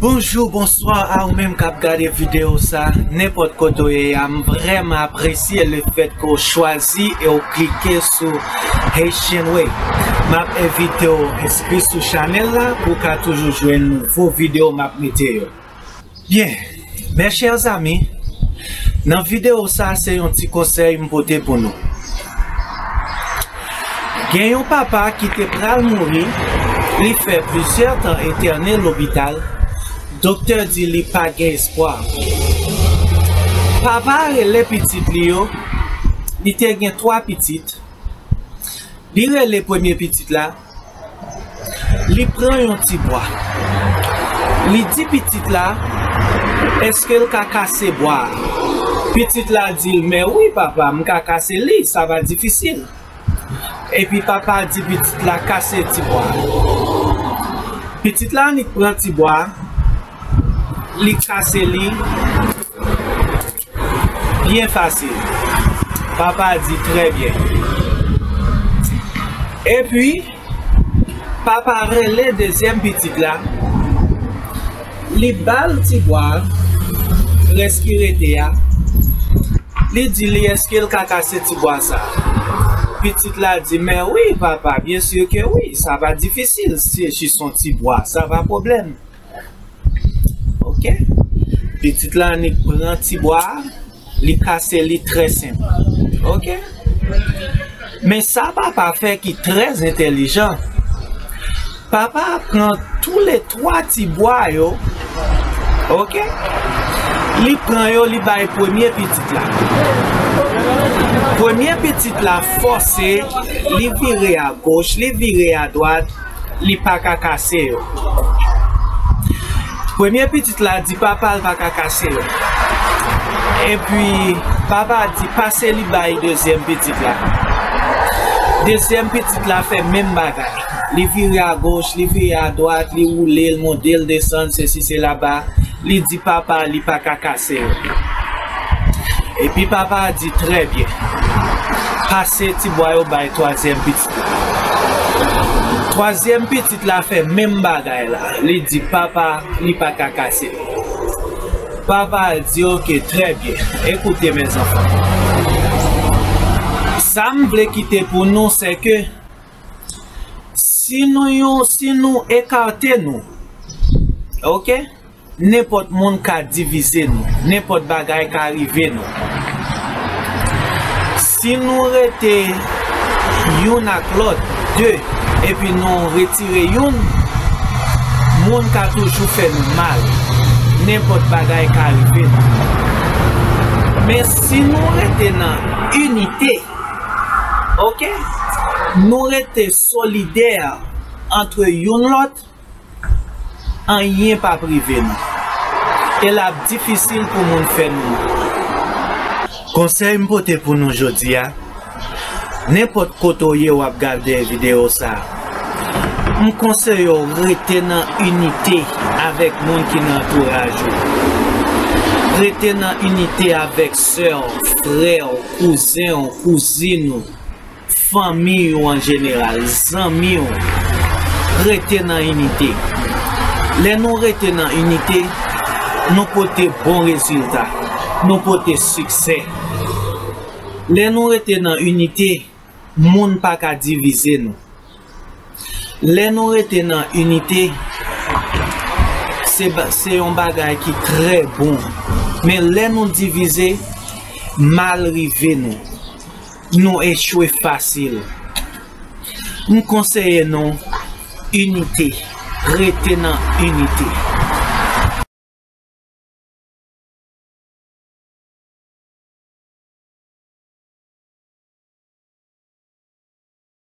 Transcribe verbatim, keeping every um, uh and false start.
Bonjou, bonswa a ou menm k ap gade videyo sa, nenpòt kote w ye a, m vrèman apresye lefètke w chwazi e w klike sou Haitian Way. M ap envite w enskri sou chanèl la pou w ka toujou jwenn nouvo videyo m ap mete yo. Byen, mes chers amis, nan videyo sa se yon ti konsèy m pote pou nou. Gen yon papa ki te pral mouri, li fè plizyè tan entène lopital, doktè di li pa gen espwa. Papa a rele pitit li yo, li te gen twa pitit, li rele premye pitit la, li pran yon ti bwa. Li di pitit la, èske l ka kase bwa a? Pitit la di l, men wi papa, m ka kase li, sa pa difisil. Epi papa a di pitit la, kase ti bwa a. Pitit la annik pran ti bwa a, li kase li, byen fasil. Papa a di, trè byen. Epi, papa a rele dezyèm pitit la, li ba l ti bwa a, rès ki rete a, li di li èske l ka kase ti bwa sa a. Pitit la di, men wi papa, byen si ke wi, sa pa difisil, se jis yon ti bwa, sa pa pwoblèm. Ok. Pitit la annik pran ti bwa a, li kase li trè senp. Ok. Men sa papa fè ki trè entèlijan. Papa a pran toulètwa ti bwa yo. Ok. Li pran yo, li bay premye pitit la. Premye pitit la fòse, li vire agoch, li vire adwat, li pa ka kase yo. Premye pitit la di papa l pa ka kase yo. Epi papa di pase li bay dezyèm pitit la. Dezyèm pitit la fè menm bagay. Li vire agoch, li vire adwat, li woule l, monte l, desann, sesi, sela, ba. Li di papa li pa ka kase yo. Epi papa a di, trè byen. Pase ti bwa yo bay twazyèm pitit la. Twazyèm pitit la fè menm bagay la. Li di papa li pa ka kase. Papa a di, ok, trè byen. Ekoute, mezanmi. Sa m vle kite pou nou, se ke si nou yon, si nou ekate nou, ok? Nenpòt moun ka divize nou, nenpòt bagay ka rive nou. Si nou rete youn ak lòt, de, epi nou retire youn, moun ka toujou fè nou mal. Nenpòt bagay ka rive nou. Men si nou rete nan inite, ok? Nou rete solidè ant youn lòt, anyen p ap rive nou. E l ap difisil pou moun fè nou mal. Konsèy m pote pou nou jodi a, nenpòt kote w ye w ap gade videyo sa a, m konseye w rete nan inite avèk moun ki nan antouraj ou. Rete nan inite avèk sè w, frè w, kouzen w, kouzin ou, fanmi yo an jeneral, zanmi yo, rete nan inite. Lè nou rete nan inite, nou pote bon rezilta, nou pote siksè. Lè nou rete nan inite, moun pa ka divize nou. Lè nou rete nan inite, se ba-, se yon bagay ki trè bon. Men lè nou divize, mal rive nou. Nou echwe fasil. M konseye nou inite. Rete nan inite.